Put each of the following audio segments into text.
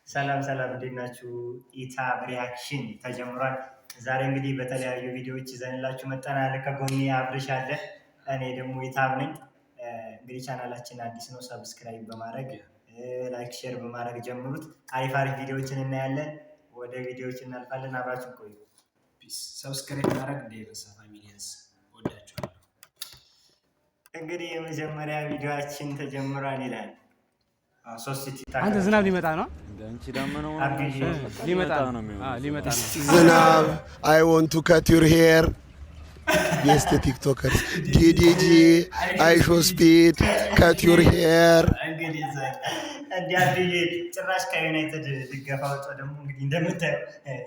ሰላም ሰላም፣ እንዴት ናችሁ? ኢታብ reaction ተጀምሯል። ዛሬ እንግዲህ በተለያዩ ቪዲዮዎች ይዘንላችሁ መጥተናል። ከጎኔ አብርሽ አለ፣ እኔ ደግሞ ኢታብ ነኝ። እንግዲህ ቻናላችን አዲስ ነው፣ subscribe በማድረግ like፣ share በማድረግ ጀምሩት። አሪፍ አሪፍ ቪዲዮዎችን እናያለን። ወደ ቪዲዮዎች እናልፋለን። አብራችን ቆዩ። Subscribe ማድረግ እንዳይረሳ families፣ ወዳችኋለሁ። እንግዲህ የመጀመሪያ ቪዲዮአችን ተጀምሯል ይላል። ሶስት አንተ ዝናብ ሊመጣ ነው። ሊመጣ ነው። ሊመጣ ነው። ዝናብ I want to cut your hair, best TikTokers ዲዲጂ IShowSpeed cut your hair. እንግዲህ እንዲህ አብዬ ጭራሽ ከዩናይትድ ድገፋ ወጥቶ ደግሞ እንግዲህ እንደምታየው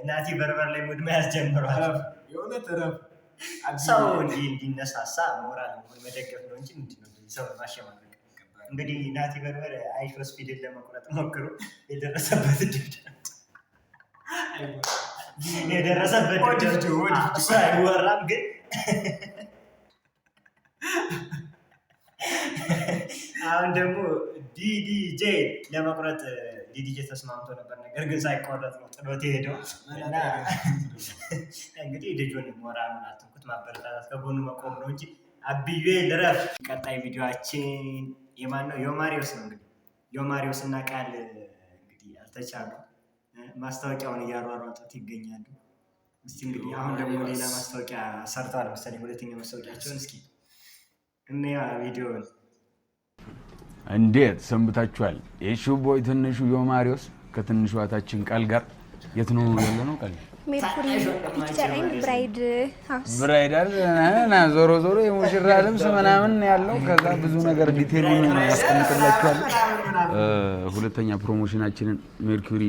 ናቲ በርበር ላይ mood መያዝ ጀምሯል። የእውነት ረፍ። ሰው እንዲህ እንዲነሳሳ ሞራል መሆን መደገፍ ነው እንጂ ምንድን ነው ሰው ማሸማቀቅ? እንግዲህ ናቲ በርበር IShowSpeed ን ለመቁረጥ ሞክሮ የደረሰበት ድብደባ እሱ አይወራም፣ ግን አሁን ደግሞ ዲዲጄ ለመቁረጥ ዲዲጄ ተስማምቶ ነበር። ነገር ግን ሳይቆረጥ ነው ጥሎት የሄደው። እና እንግዲህ ልጁን ሞራሉን አትንኩት፣ ማበረታታት ከጎኑ መቆም ነው እንጂ አብዬ ልረፍ። ቀጣይ ቪዲዮአችን የማን ነው? ዮማሪዮስ ነው። እንግዲህ ዮማሪዮስ እና ቃል እንግዲህ አልተቻሉ፣ ማስታወቂያውን እያሯሯጡት ይገኛሉ። እስቲ እንግዲህ አሁን ደግሞ ሌላ ማስታወቂያ ሰርተዋል መሰለኝ፣ ሁለተኛ ማስታወቂያቸውን እስኪ እንያ ቪዲዮውን። እንዴት ሰንብታችኋል? የሹ boy ትንሹ ዮማሪዮስ ከትንሿ እህታችን ቃል ጋር የት ነው ያለ ነው ቃል? Mercury Picture and Bride House። Bridal ና ዞሮ ዞሮ የሙሽራ ልብስ ምናምን ያለው፣ ከዛ ብዙ ነገር detail ኡን ያስቀምጥላችኋል። ሁለተኛ promotion ኣችንን ሜርኩሪ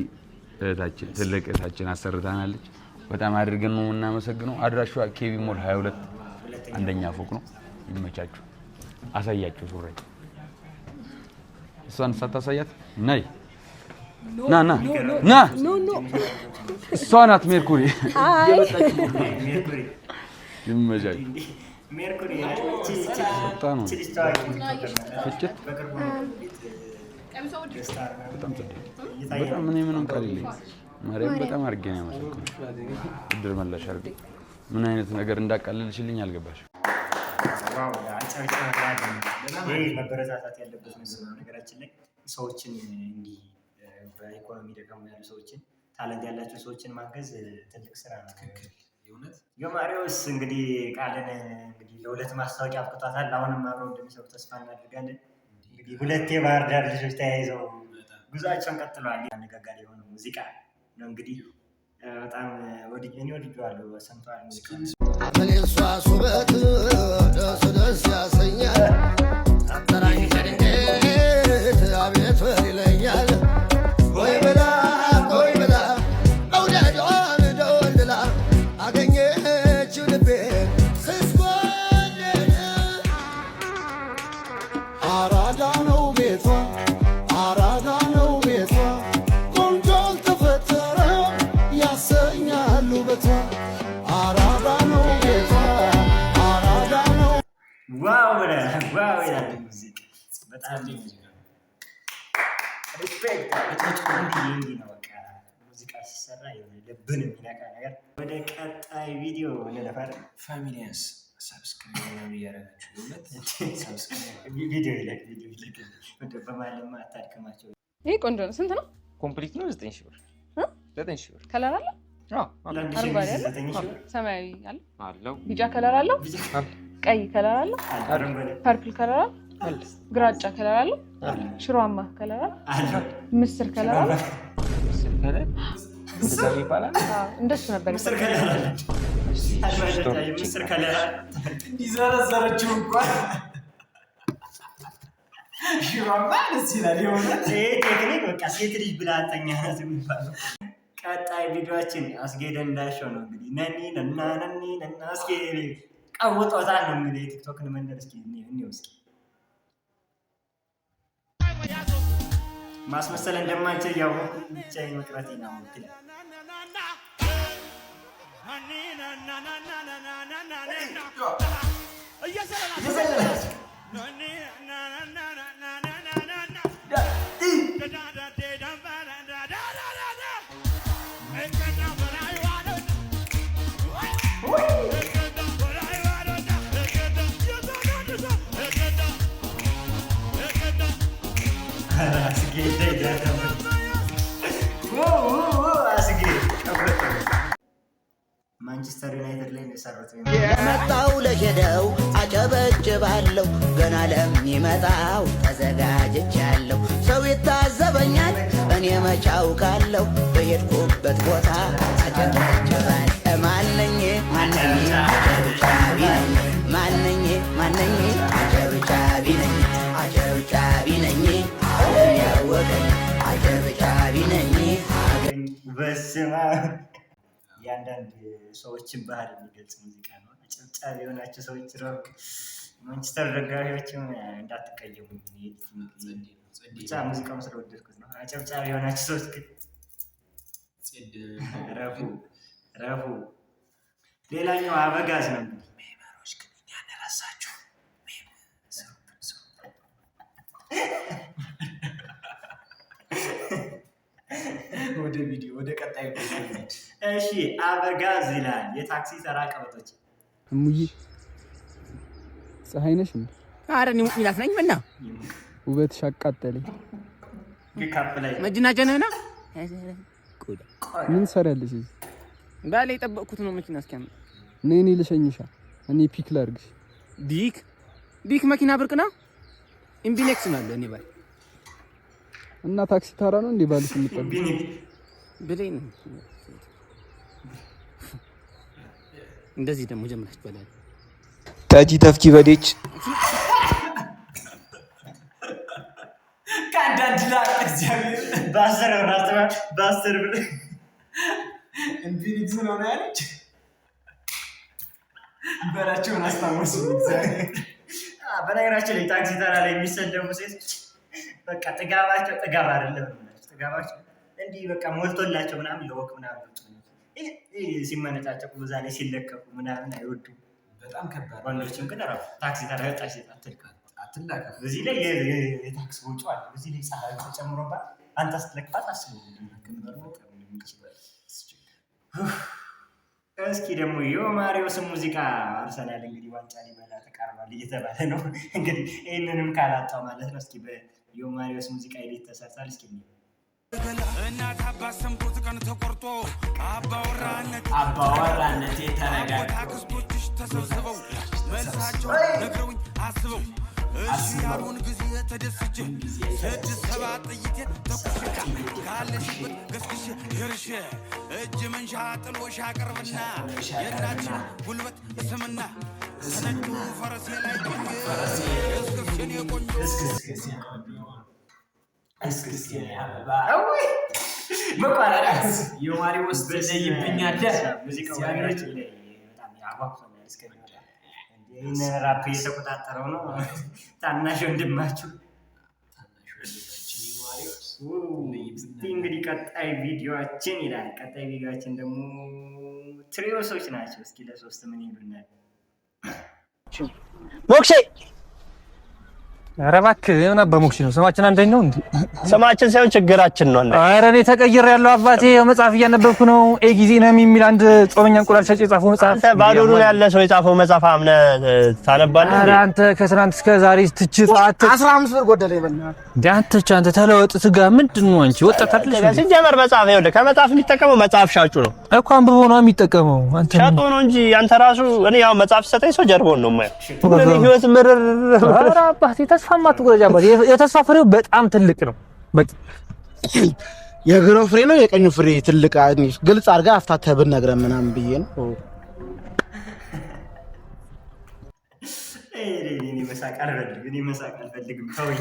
እህታችን ትልቅ እህታችን አሰርታናለች። በጣም አድርገን ነው የምናመሰግነው። አድራሿ ኬቢ ሞል 22 አንደኛ ፎቅ ነው። ይመቻችሁ። አሳያችሁ ሱሪ እሷን ሳታሳያት ነይ፣ ና ና ና፣ እሷ ናት ሜርኩሪ። ሜርኩሪ። ይመቻችሁ። ሜርኩሪ በጣም ነው ልጅ ታዋቂ TikToker ናት። ፍጭት። በቅርቡ ነው ቤት ገዝታ በጣም ጽዴ እየታየ በጣም ነው። እኔ ምንም ቃል የለኝም። ማርያም በጣም አድርጌ ነው ያመሰግነው። እድር መላሽ አድርጌ ምን አይነት ነገር እንዳቃለልሽልኝ አልገባሽም። Wow፣ አጨብጭበናል። ይህ መበረታታት ያለበት ነገር ነው። ነገራችን ላይ ሰዎችን እንዲህ በኢኮኖሚ ደካማ ያሉ ሰዎችን፣ talent ያላቸው ሰዎችን ማገዝ ትልቅ ስራ ነው። ትክክል የእውነት። ዮማሪዎስ እንግዲህ ቃልን እንግዲህ ለሁለት ማስታወቂያ አብቅቷታል። አሁንም አብረው እንደሚሰሩ ተስፋ እናደርጋለን። እንግዲህ ሁለት የባህር ዳር ልጆች ተያይዘው ጉዟቸውን ቀጥለዋል። አነጋጋሪ የሆነ ሙዚቃ ነው። እንግዲህ በጣም እኔ ወድጄዋለሁ። ሰምተዋል ሙዚቃ። ምን የሷ ውበት ደስ ደስ ያሰኛል፣ ጠራኝ ከድንገት አቤት ይለኛል። ወይ በላ ወይ በላ መውደዷን ደወልላ አገኘችው ልቤን ስስጎደል። አራዳ ነው ቤቷ፣ አራዳ ነው ቤቷ፣ ቆንጆ አልተፈጠረም ያሰኛል ውበቷ። አራዳ ነው ቤቷ፣ አራዳ ነው። Wow ብለህ wow ይላል ሙዚቃ። በጣም respect። እንዲህ እንዲህ ነው በቃ ሙዚቃ ሲሰራ የሆነ ልብን የሚነካ ነገር። ወደ ቀጣይ ቪዲዮ እንለፋለን። Families subscribe ምናምን እያደረጋችሁ የእውነት subscribe። ቪዲዮ ይለቅ፣ ቪዲዮ ይለቅ። እንደው በመሀልማ አታድክማቸው። ይሄ ቆንጆ ነው። ስንት ነው? Complete ነው 9,000 ብር። እ? 9,000 ብር። Color አለ? አዎ። ለአንድ ሺህ አረንጓዴ አለ? 9,000 ብር። ሰማያዊ አለ? አለው። ቢጫ color አለው? ቀይ color አለው? አለ፣ አረንጓዴ። Purple color አለ? አለ። ግራጫ color አለው? አለ። ሽሮአማ color አለ? አለ። ምስር color አለ? ምስር color እንደዛ ይባላል። አዎ፣ እንደሱ ነበር። ምስር color አለ። ምስር color አለ። እንዲዘረዘረችው እንኳን ሽሮማ ደስ ይላል የእውነት። ይሄ ቴክኒክ በቃ ሴት ልጅ ብልሃተኛ ናት የሚባለው። ቀጣይ ቪዲዮአችን አስጌ ደንዳሾው ነው። እንግዲህ ነኒ ነና ነኒ ነና እስኪ ቀውጦታል ነው እንግዲህ የቲክቶክን መንደር። እስኪ እንየው እስኪ፣ ማስመሰል እንደማንችል እያወኩ ብቻዬን መቅረቴ ነው ይላል። እየዘለለች አስጌ ይለያል። አስጌ ማንቸስተር ዩናይትድ ላይ ነው የሰሩት። ለመጣው ለሄደው አጨበጭባለሁ፣ ገና ለሚመጣው ተዘጋጅቻለሁ። ሰው ይታዘበኛል፣ እኔ መች አውቃለሁ። በሄድኩበት ቦታ አጨበጭባለሁ። ማነኝ ማነኝ አጨብጫቢ ነኝ። ማነኝ ማነኝ አጨብጫቢ ነኝ። አጨብጫቢ ነኝ፣ ዓለም ያወቀኝ አጨብጫቢ ነኝ። በስመ አብ፣ የአንዳንድ ሰዎችን ባህል የሚገልጽ ሙዚቃ ነው። አጨብጫቢ የሆናቸው ሰዎች rock ማንቸስተር ደጋፊዎችም እንዳትቀየሙ፣ ብቻ ሙዚቃውን ስለወደድኩት ነው። አጨብጫቢ የሆናቸው ሰዎች ግን ረፉ ረፉ። ሌላኛው አበጋዝ ነው እንግዲህ። Memer ኦች ግን እኛን ረሳችሁ። Meme ስሩብን ስሩብን። ወደ ቪዲዮ፣ ወደ ቀጣዩ ቪዲዮ እንሂድ። እሺ፣ አበጋዝ ይላል የታክሲ ተራ ቀበጦች። እሙዬ፣ ፀሐይ ነሽ እንዴ? ኧረ እኔ ሙሚላት ነኝ። ምነው? ውበትሽ አቃጠለኝ። ፒካፕ ላይ። መጀናጀንህ ነው። ምን ትሰሪያለሽ እዚህ? ባሌ የጠበቅኩት ነው መኪና እስኪያመጣ። ነይ፣ እኔ ልሸኝሻ። እኔ pick ላድርግሽ። ቢክ ቢክ መኪና ብርቅ ነው። ኢምቢኔክስ ነው አለ እኔ ባል። እና ታክሲ ተራ ነው እንዴ ባልሽ የምጠብቅ? ብሌን እንደዚህ ደግሞ ጀምራች በላል። ጠጂ ተፍቺ በዴች። ከአንዳንድ ላቅ እግዚአብሔር። በ10 ብር አስበህ በ10 ብር። ኢንፊኒክስ ነው ነው ያለች። በላቸውን አስታወሱ እግዚአብሔር። በነገራችን ላይ ታክሲ ተራ ላይ የሚሰደቡ ሴቶች በቃ ጥጋባቸው ጥጋብ አይደለም ነው የምላቸው። ጥጋባቸው እንዲህ በቃ ሞልቶላቸው ምናምን ለ walk ምናምን ወጡ ነው። ይህ ሲመነጫጨቁ በዛ ላይ ሲለከፉ ምናምን አይወዱም። በጣም ከባድ። ወንዶችም ግን እረፉ። ታክሲ ተራ የወጣች ሴት አትልከፉ። አትላከፍ። በዚህ ላይ የታክሲ ወጪው አለ። በዚህ ላይ ፀሐዩ ተጨምሮባት አንተ ስትለክፋት አስበው። እስኪ ደግሞ የማሪዮስን ሙዚቃ። አርሰናል እንግዲህ ዋንጫ ሊበላ ተቃርቧል እየተባለ ነው። እንግዲህ ይህንንም ካላጣው ማለት ነው። እስኪ በዮማሪዮስ ሙዚቃ edit ተሰርቷል። እስኪ እንየው። እናት አባት ሰምቶት ቀን ተቆርጦ አባወራነት አባወራነቴ ተረጋግጦ አክስቶችሽ ተሰብስበው መልሳቸው ነግረውኝ አስበው እሺ ያሉን ጊዜ ተደስቼ ስድስት ሰባት ጥይቴን ተኩሼ ካለሽበት ገስግሼ ደርሼ እጅ መንሻ ጥሎሽ አቀርብና የእናትሽን ጉልበት እስምና ከነጩ ፈረሴ ላይ ሆኜ እስክስ የኔ ቆንጆ። እስክስ የኔ አበባ። መቋረጥ። የማሪዎስ ትለይብኛለህ። ሙዚቃው በነገራችን ላይ በጣም ያጓጓኛል እስከሚወጣ። ይህን ራፕ እየተቆጣጠረው ነው ታናሽ ወንድማችሁ። እስቲ እንግዲህ ቀጣይ ቪዲዮአችን ይላል። ቀጣይ ቪዲዮአችን ደግሞ ትሪዮሶች ናቸው። እስኪ ለሶስት ምን ይሉናል? ሞክሼ። ኧረ እባክህ፣ የምን አባ ሞክሼ ነው? ስማችን አንድ ነው እንዴ? ስማችን ሳይሆን ችግራችን ነው። አንድ። ኧረ እኔ ተቀይሬያለሁ አባቴ። መጽሐፍ እያነበብኩ ነው። ኤ ጊዜ ነም የሚል አንድ ጾመኛ እንቁላል ሻጭ የጻፈው መጽሐፍ። አንተ ባዶ ያለ ሰው የጻፈው መጽሐፍ አምነህ ታነባለህ? ኧረ አንተ ከትናንት እስከ ዛሬ ትችት 15 ብር ጎደለ በእናትህ። እንደ አንተ ብቻ አንተ ተለወጥ ትጋ። ምንድን ነው አንቺ ወጣት አይደለሽ እንዴ? ሲጀመር መጽሐፍ ይኸውልህ፣ ከመጽሐፍ የሚጠቀመው መጽሐፍ ሻጩ ነው። እኮ አንብቦ ነው የሚጠቀመው። አንተ ሻጩ ነው እንጂ አንተ ራሱ እኔ ያው መጽሐፍ ሲሰጠኝ ሰው ጀርባውን ነው የማየው። እኔ ህይወት ምርር። ኧረ አባቴ፣ ተስፋ ማትቆረጃ አባቴ። የተስፋ ፍሬው በጣም ትልቅ ነው። በቃ። የግራው ፍሬ ነው የቀኙ ፍሬ ትልቅ ግልጽ አድርገህ አፍታተህ ብትነግረን ምናምን ብዬ ነው። እኔ መሳቅ አልፈልግም። እኔ መሳቅ አልፈልግም። ተወኝ።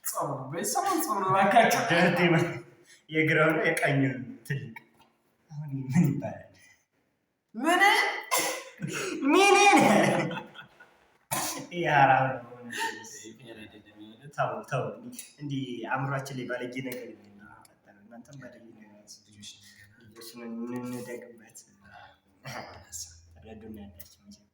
ጾም ነው፣ በሰሞን ጾም ነው እባካችሁ። ደርቴ የግራው ነው የቀኙ ትልቅ። አሁን ምን ይባላል? ምን? ምን ይሄ ሀራም ነው። ተው ተው፣ እንዲህ አእምሯችን ላይ ባለጌ ነገር እናንተም ባለጌ ነገር ልጆች እንደግበት ረዱና ያላችሁ መቼም።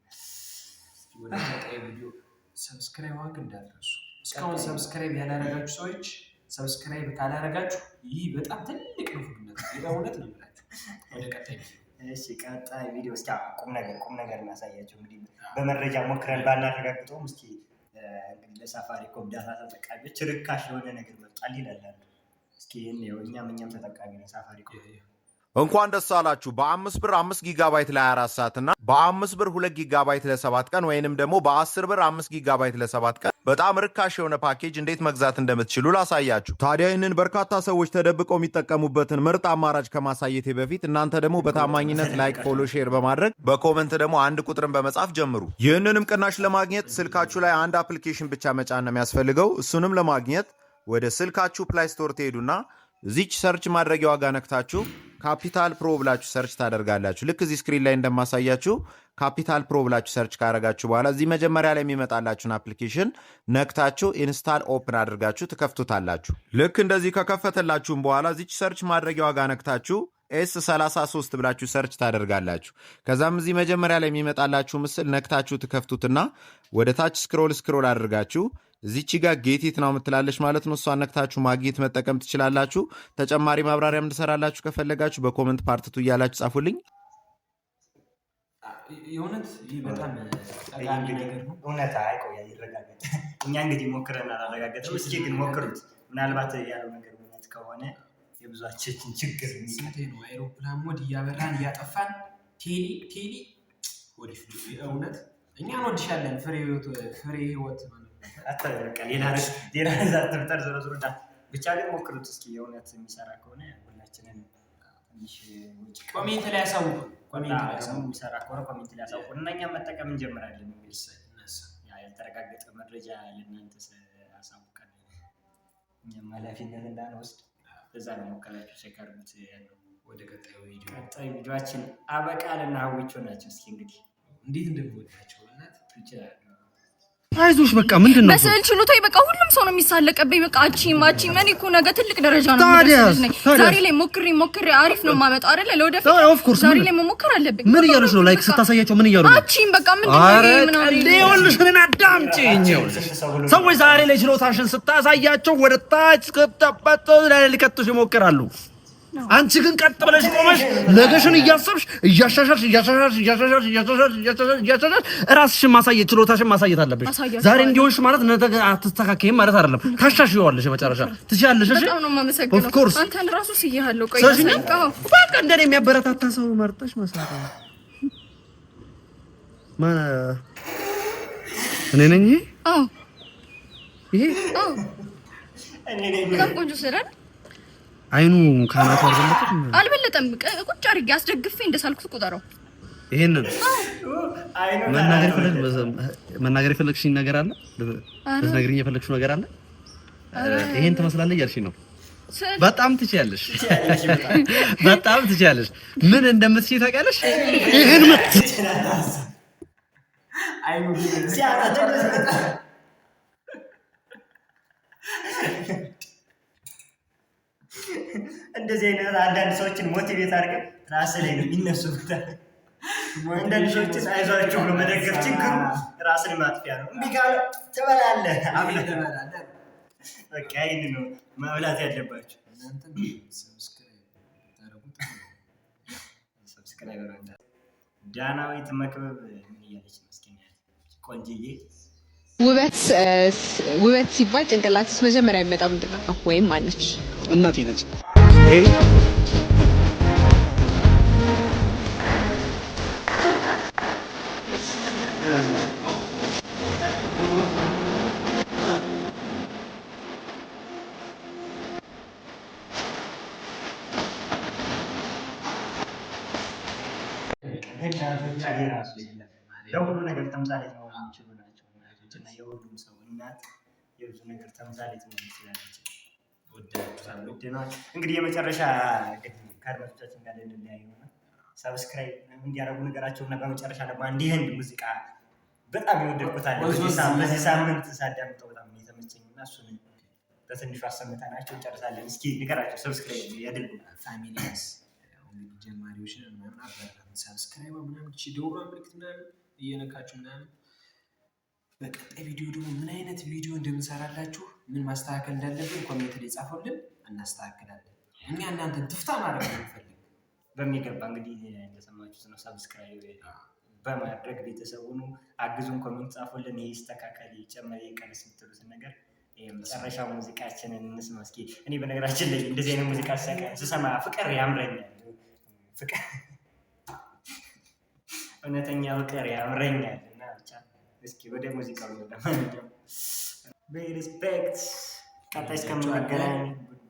ወደ ቀጣይ ቪዲዮ። Subscribe ዋግ እንዳትረሱ። እስካሁን subscribe ያላረጋችሁ ሰዎች subscribe ካላረጋችሁ ይህ በጣም ትልቅ ንፉግነት ነው። የእውነት ነው የምላችሁ። ወደ ቀጣይ ቪዲዮ። እሺ፣ ቀጣይ ቪዲዮ እስኪ ቁም ነገር ቁም ነገር እናሳያቸው። እንግዲህ በመረጃ ሞክረን ባናረጋግጠውም እስኪ እንግዲህ ለሳፋሪኮም data ተጠቃሚዎች ርካሽ የሆነ ነገር መጥቷል ይላል። እስኪ እንየው። እኛም ተጠቃሚ ነን ሳፋሪኮም። እንኳን ደስ አላችሁ። በ5 ብር 5 ጊጋባይት ለ24 ሰዓት እና በ5 ብር 2 ጊጋባይት ለ7 ቀን ወይንም ደግሞ በ10 ብር 5 ጊጋባይት ለ7 ቀን በጣም ርካሽ የሆነ ፓኬጅ እንዴት መግዛት እንደምትችሉ ላሳያችሁ። ታዲያ ይህንን በርካታ ሰዎች ተደብቀው የሚጠቀሙበትን ምርጥ አማራጭ ከማሳየቴ በፊት እናንተ ደግሞ በታማኝነት like፣ follow፣ share በማድረግ በ comment ደግሞ አንድ ቁጥርን በመጻፍ ጀምሩ። ይህንንም ቅናሽ ለማግኘት ስልካችሁ ላይ አንድ application ብቻ መጫን ነው የሚያስፈልገው። እሱንም ለማግኘት ወደ ስልካችሁ Play Store ትሄዱና እዚች search ማድረጊያዋ ጋ ነክታችሁ Capital Pro ብላችሁ search ታደርጋላችሁ። ልክ እዚህ screen ላይ እንደማሳያችሁ Capital Pro ብላችሁ search ካደረጋችሁ በኋላ እዚህ መጀመሪያ ላይ የሚመጣላችሁን application ነክታችሁ install open አድርጋችሁ ትከፍቱታላችሁ። ልክ እንደዚህ ከከፈተላችሁም በኋላ እዚች search ማድረጊያዋ ጋ ነክታችሁ S 33 ብላችሁ search ታደርጋላችሁ። ከዛም እዚህ መጀመሪያ ላይ የሚመጣላችሁ ምስል ነክታችሁ ትከፍቱትና ወደ ታች scroll scroll አድርጋችሁ እዚች ጋር get it now የምትላለች ማለት ነው። እሷን ነክታችሁ ማግኘት መጠቀም ትችላላችሁ። ተጨማሪ ማብራሪያ እንድሰራላችሁ ከፈለጋችሁ በ comment part two እያላችሁ ጻፉልኝ። የእውነት ይህ በጣም ጠቃሚ ነገር ነው። እውነት አይቆይ ይረጋገጥ። እኛ እንግዲህ ሞክረን አላረጋገጥም። እስኪ ግን ሞክሩት። ምናልባት ያለው ነገር እውነት ከሆነ የብዙዎቻችን ችግር ስንቴ ነው airplane mode እያበራን እያጠፋን ቴሊ ቴሊ ወዲፍ እውነት እኛ እንወድሻለን። ፍሬ ህይወት ፍሬ ህይወት በቃ ሌላ ርዕስ አትፍጠር። ዞሮ ዞሮ ብቻ ግን ሞክሩት እስኪ የእውነት የሚሰራ ከሆነ ሁላችንን ትንሽ ወጪ comment ላይ ያሳውቁ። comment ላይ ያሳውቁ። የሚሰራ ከሆነ comment ላይ ያሳውቁ እና እኛም መጠቀም እንጀምራለን። እንግዲህ ያ ያልተረጋገጠ መረጃ ለእናንተ አሳውቀን እኛም ኃላፊነት እንዳንወስድ በዛ ነው ሞከራችሁ check አድርጉት ያለው። ወደ ቀጣዩ ቪዲዮ። ቀጣዩ ቪዲዮአችን አበቃልና ሀዊቾ ናቸው። እስኪ እንግዲህ እንዴት እንደምወዳቸው እናት ይችላሉ። አይዞሽ በቃ ምንድን ነው? በስዕል ችሎታዬ በቃ ሁሉም ሰው ነው የሚሳለቅብኝ። በቃ አቺም አቺም እኔ እኮ ነገ ትልቅ ደረጃ ነው ታዲያስ? የምደርስ ልጅ ነኝ። ታዲያስ? ዛሬ ላይ ሞክሬ ሞክሬ አሪፍ ነው የማመጣው አይደለ? ለወደፊት of course ዛሬ ምን ላይ መሞከር አለብኝ። ምን እያሉሽ ነው? Like ስታሳያቸው ምን እያሉ ነው? አቺም በቃ ምንድን ነው ኧረ ይሄ ምናምን ቀልዴ፣ ይኸውልሽ እኔን አዳምጪኝ። ይኸውልሽ ሰዎች ዛሬ ላይ ችሎታሽን ስታሳያቸው ወደ ታች ከተበጠ ላይ ሊከቱሽ ይሞክራሉ። አንቺ ግን ቀጥ ብለሽ ቆመሽ ነገሽን እያሰብሽ እያሻሻልሽ እያሻሻልሽ እያሻሻልሽ እያሻሻልሽ እያሻሻልሽ እያሻሻልሽ ራስሽን ማሳየት ችሎታሽን ማሳየት አለብሽ። አሳያቸዋለሁ። ዛሬ እንዲሆንሽ ማለት ነገ አትስተካከይም ማለት አይደለም። ታሻሽይዋለሽ፣ መጨረሻ ትችያለሽ። እሺ በጣም ነው የማመሰግነው። Of course። አንተን ራሱ ስዬሃለሁ። ቆይ ስለዚህ አዎ። በቃ እንደኔ የሚያበረታታ ሰው መርጠሽ መስራት ነው። ማን እኔ ነኝ? ይሄ? አዎ። ይሄ አዎ። በጣም ቆንጆ ስዕል አይደል? አይኑ ካናቱ አልበለጠም? አልበለጠም። ቁጭ አድርጌ አስደግፌ እንደሳልኩት ቁጠረው። ይሄንን መናገር የፈለግሽኝ ነገር አለ? ልትነግሪኝ የፈለግሽው ነገር አለ? ይሄን ትመስላለህ እያልሽኝ ነው። ስዕል በጣም ትችያለሽ፣ በጣም ትችያለሽ። ምን እንደምትችይ ታውቂያለሽ? ይሄን መት አይኑ እንደዚህ አይነት አንዳንድ ሰዎችን motivate አድርገን ራስ ላይ ነው የሚነሱበት። አንዳንድ ሰዎችን አይዟቸው ብሎ መደገፍ ችግሩ ራስን ማጥፊያ ነው። እምቢ ካለ ትበላለህ። በቃ ይህን ነው መብላት ያለባቸው። እናንተም subscribe ታደርጉት። Subscribe ዳናዊት መክበብ ምን እያለች ነው? እስኪ እናያት። ቆንጅዬ። ውበት ሲባል ጭንቅላት ውስጥ መጀመሪያ የሚመጣው ምንድን ነው? ወይም ማነች? እናቴ ነች። እናቶች የራሱ የለም ለሁሉ ነገር ተምሳሌት መሆን የሚችሉ ናቸው። እናቶች እና የሁሉም ሰው እናት የብዙ ነገር ተምሳሌት መሆን ትችላለች። ወደነዋል። እንግዲህ የመጨረሻ እንግዲህ ከአድማጮቻችን ጋር ልንለያይ ነው። Subscribe እንዲያደርጉ ነገራቸው እና በመጨረሻ ደግሞ አንድ የህንድ ሙዚቃ በጣም የወደድኩት አለ። በዚህ ሳምንት ሳዳምጠው በጣም የተመቸኝ እና እሱን በትንሹ አሰምተናቸው እንጨርሳለን። እስኪ ንገራቸው፣ subscribe ያድርጉ። Families እንግዲህ ጀማሪዎች ነን ምናምን አበረታቱን። Subscribe ምናምን እቺ ደወሏን ምልክት ምናምን እየነካችሁ ምናምን በቀጣይ ቪዲዮ ደግሞ ምን አይነት ቪዲዮ እንደምንሰራላችሁ ምን ማስተካከል እንዳለብን comment ላይ ጻፉልን፣ እናስተካክላለን። እኛ እናንተን ትፍታ ማድረግ ነው የምንፈልግ። በሚገባ እንግዲህ እንደሰማችሁት ነው። Subscribe በማድረግ ቤተሰቡን አግዙን፣ comment ጻፉልን። ይህ ይስተካከል፣ ይጨመር፣ ይቀንስ የምትሉትን ነገር። የመጨረሻው ሙዚቃችንን እንስማ እስኪ። እኔ በነገራችን ላይ እንደዚህ አይነት ሙዚቃ ስሰማ ፍቅር ያምረኛል። ፍቅር፣ እውነተኛ ፍቅር ያምረኛል። እና ብቻ እስኪ ወደ ሙዚቃው ለማንኛውም በ respect ቀጣይ እስከምንገናኝ goodbye።